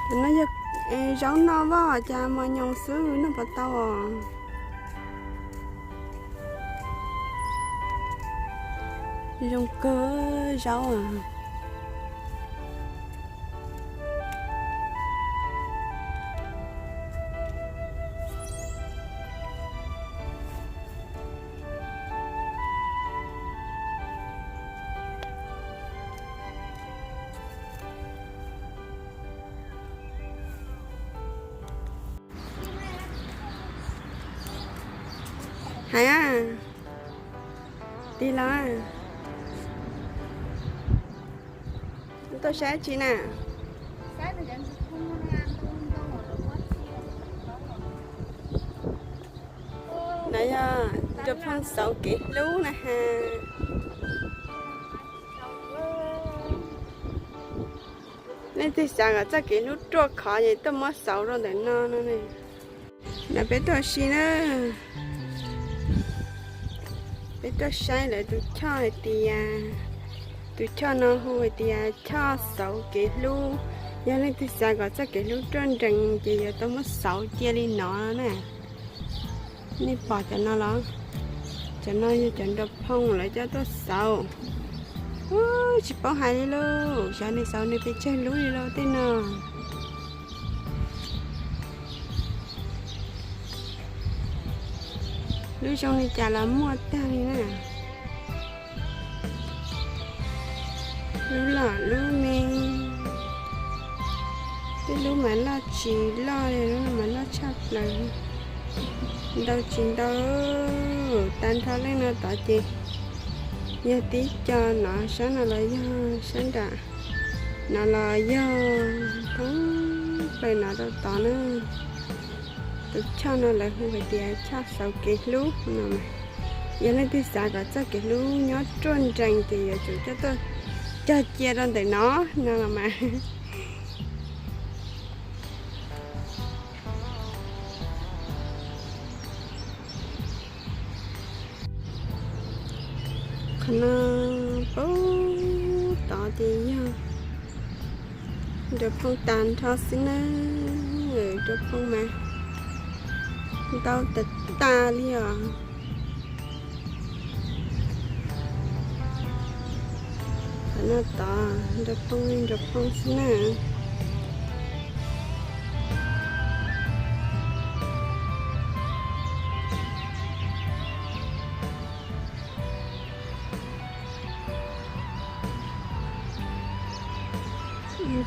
No yog zaub noj vaj, cas mos nyoos xwb noj puas tau os? Zoo kawg zaub. Hais, tig los. Tuaj saib tsi na? No yog nrog phooj xauv kev hlub na has. Leej twg xav kom txoj kev hlub ruaj khov ces tuaj muab xauv rau ntawm no no ne. No peb tuaj ua si na. Peb tuaj saib lawv tus choj hais tias, tus choj no hu hais tias choj xauv kev hlub. Yog leej twg xav kom txoj kev hlub ruaj nrees ces yuav tau muab xauv cia li no na. Nej pom cov no los? Cov no yog cov nrog phooj lawv coj tuaj xauv. Ub, tsis paub hais li lauj, xyov nws xauv nws pes tsawg lub li lauj tej no. Lub zoo li cas los muaj tag li na. Lub loj lub me, tej lub mas loj tsis loj li, lub no mas loj tshaj plaws. Ntau tsis ntau, tag nrho leej no tod ces yog tib co no, sab no los yog, sab nram no los yog, thoob plaws no rau tod na. Tus choj no lawv hu hais tias choj xauv kev hlub no mas, yog leej twg xav kom txoj kev hlub nyob ruaj nrees ces yuav tsum coj tuaj cog cia rau ntawm no no los mas. Qhov no pab tod ces yog nrog phooj tag nrho xwb na, nrog phooj mas ntau tas tas li os. Qhov no tod nrog phooj nrog phooj xwb na.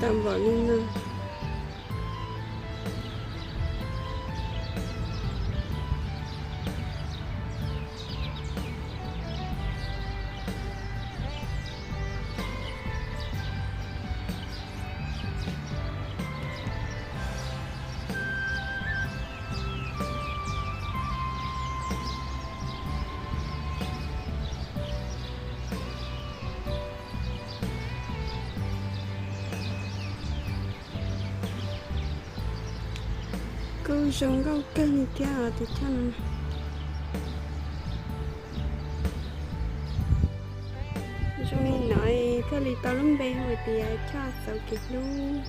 Tau npaum li no. Kuj zoo nkauj kawg li thiab os tus choj no. Zoo li no thiaj li tau lub npe hu tias choj xauv kev hlub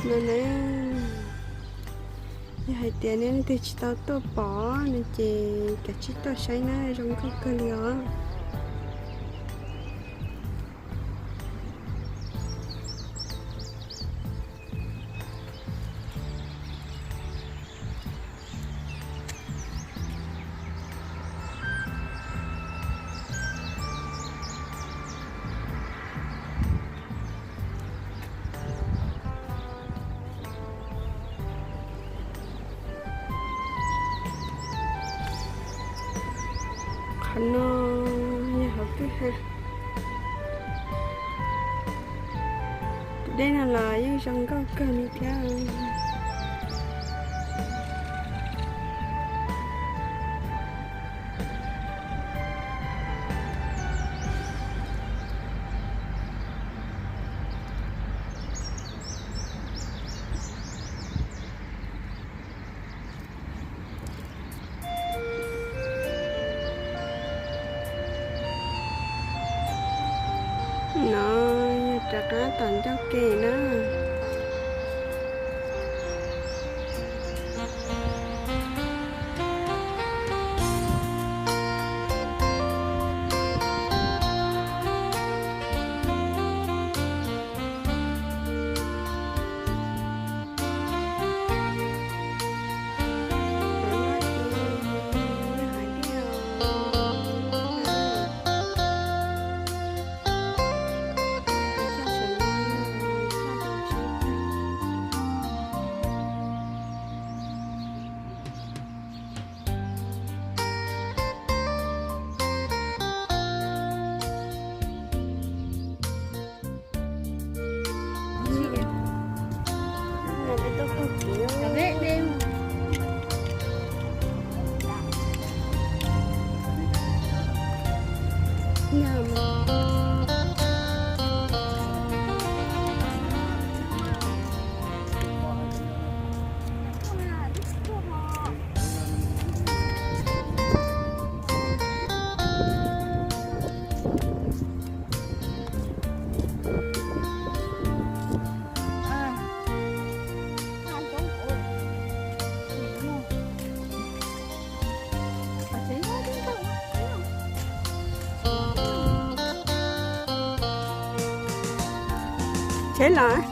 no na. Yog hais tias nej leej twg tsis tau tuaj pom no ces kav tsij tuaj saib na, zoo nkauj kawg li os. Qhov no yog hauv kwj ha. Tus dej no los yeej zoo nkauj kawg li thiab. No yog rov qab tom ncauj ke na. Tsheb los.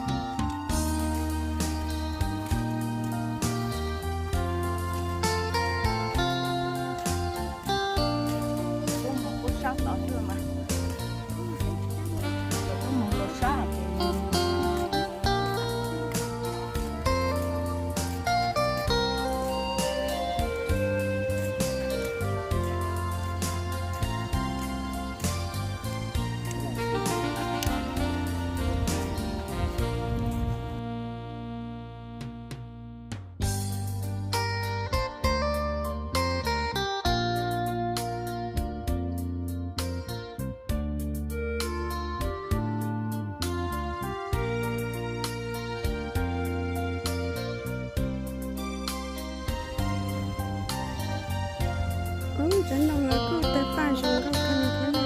Ub, cov ntoo no kuj tawg paj zoo nkauj kawg li thiab na.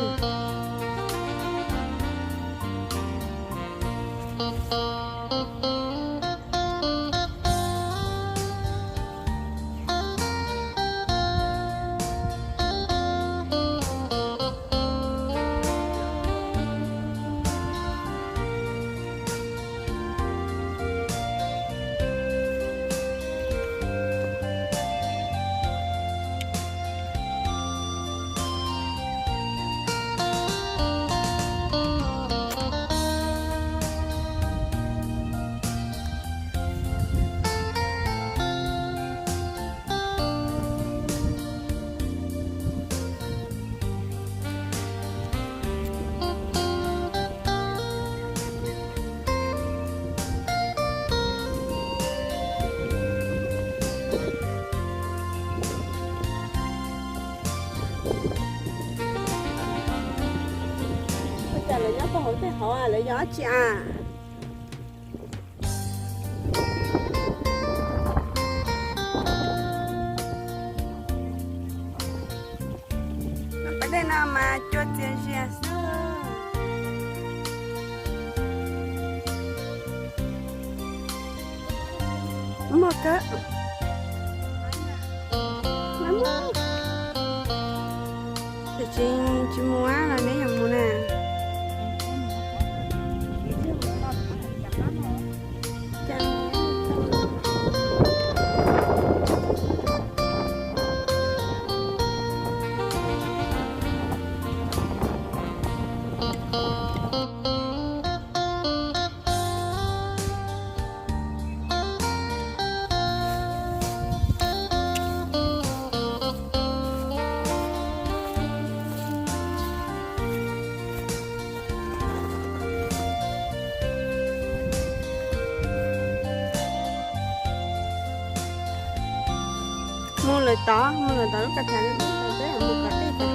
Ua cas lawv nyob puag hauv tej hauv, lawv yog dab tsi a? Pas dej no mas cua txias zias xwb. Muaj kawg. Tiam sis tsis mus los neb yuav mus na. Mus lawm tod, mus lawm tod lub ka thav, peb mus kom deb tod.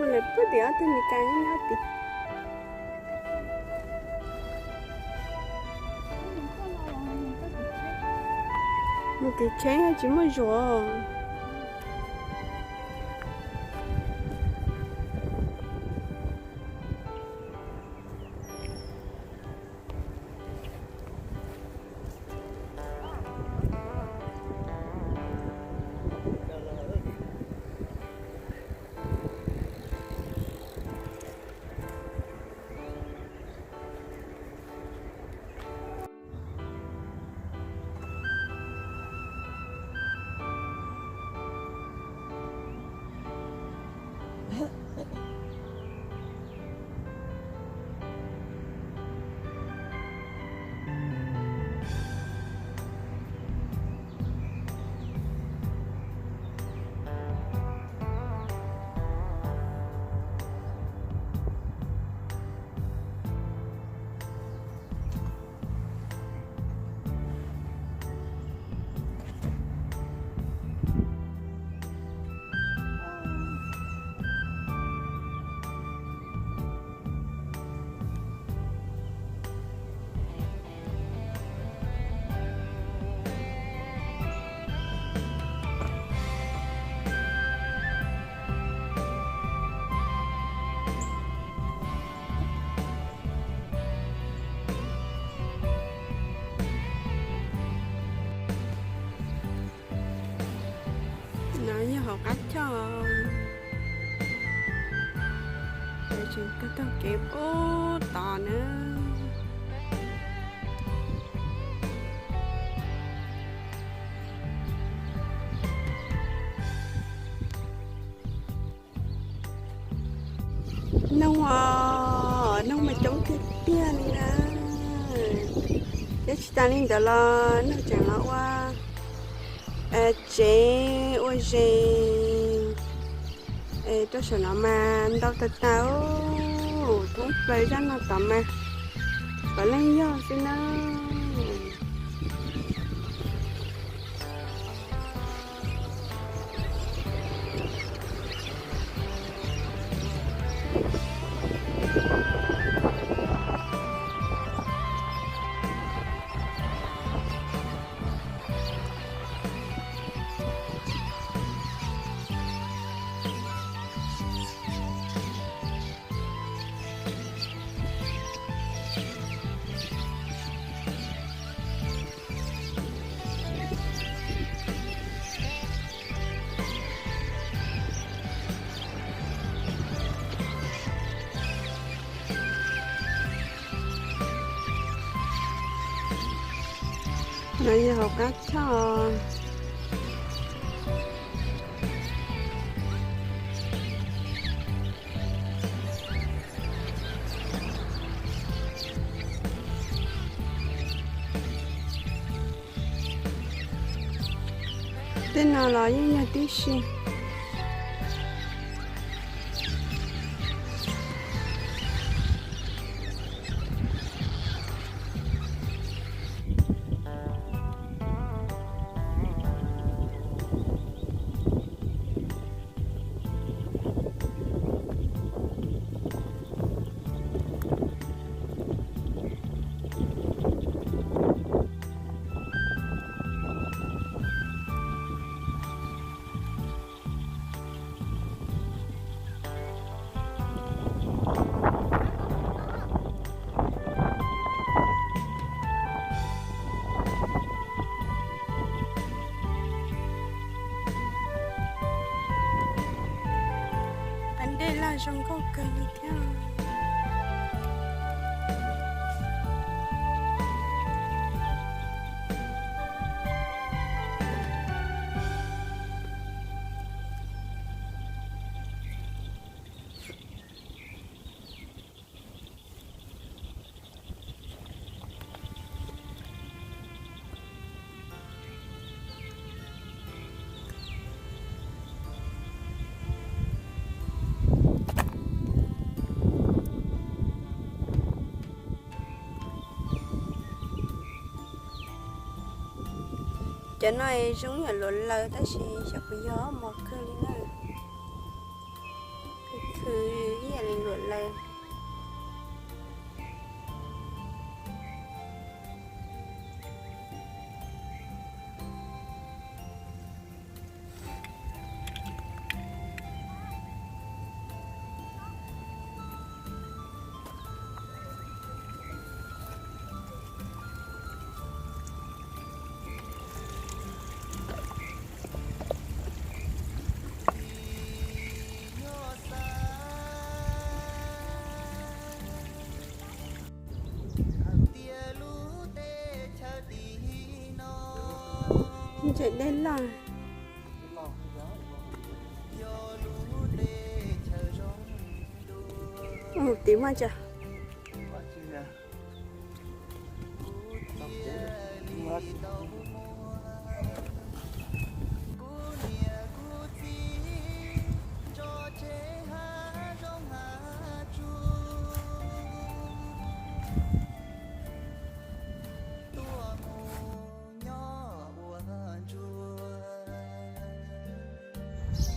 Mus lawm puag tim ob tug Meskas nyob tim. Mus tim tsheb tsis muaj zuav. Qab choj, tseem taug kev pub tod na. Noog os, noog mas coob tiag tiag li na. Thiab tsis tas li ntawd los noog tseem los ua tsev ua zes rau saum no mas ntau tag tag, thoob plaws zaj no tod mas puav leej yog xwb na. No yog hauv qab choj. Tej no los yeej yog tib si. Dej loj zoo nkauj kawg li thiab. Cov no zoo yam luam laws tab sis xyov puas yog mos kawg li na. Khwv khwv ib yam li luam laws. Ntses dej loj. Ub, tim muaj tsa.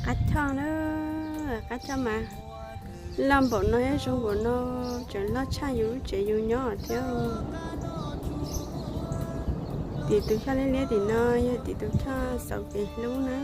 Qab choj na, qab choj mas loj npaum no thiab zoo npaum no, tseem loj tshaj yus lub tsev yus nyob thiab. Tim tus choj liab liab tim no yog tim tus choj xauv kev hlub na.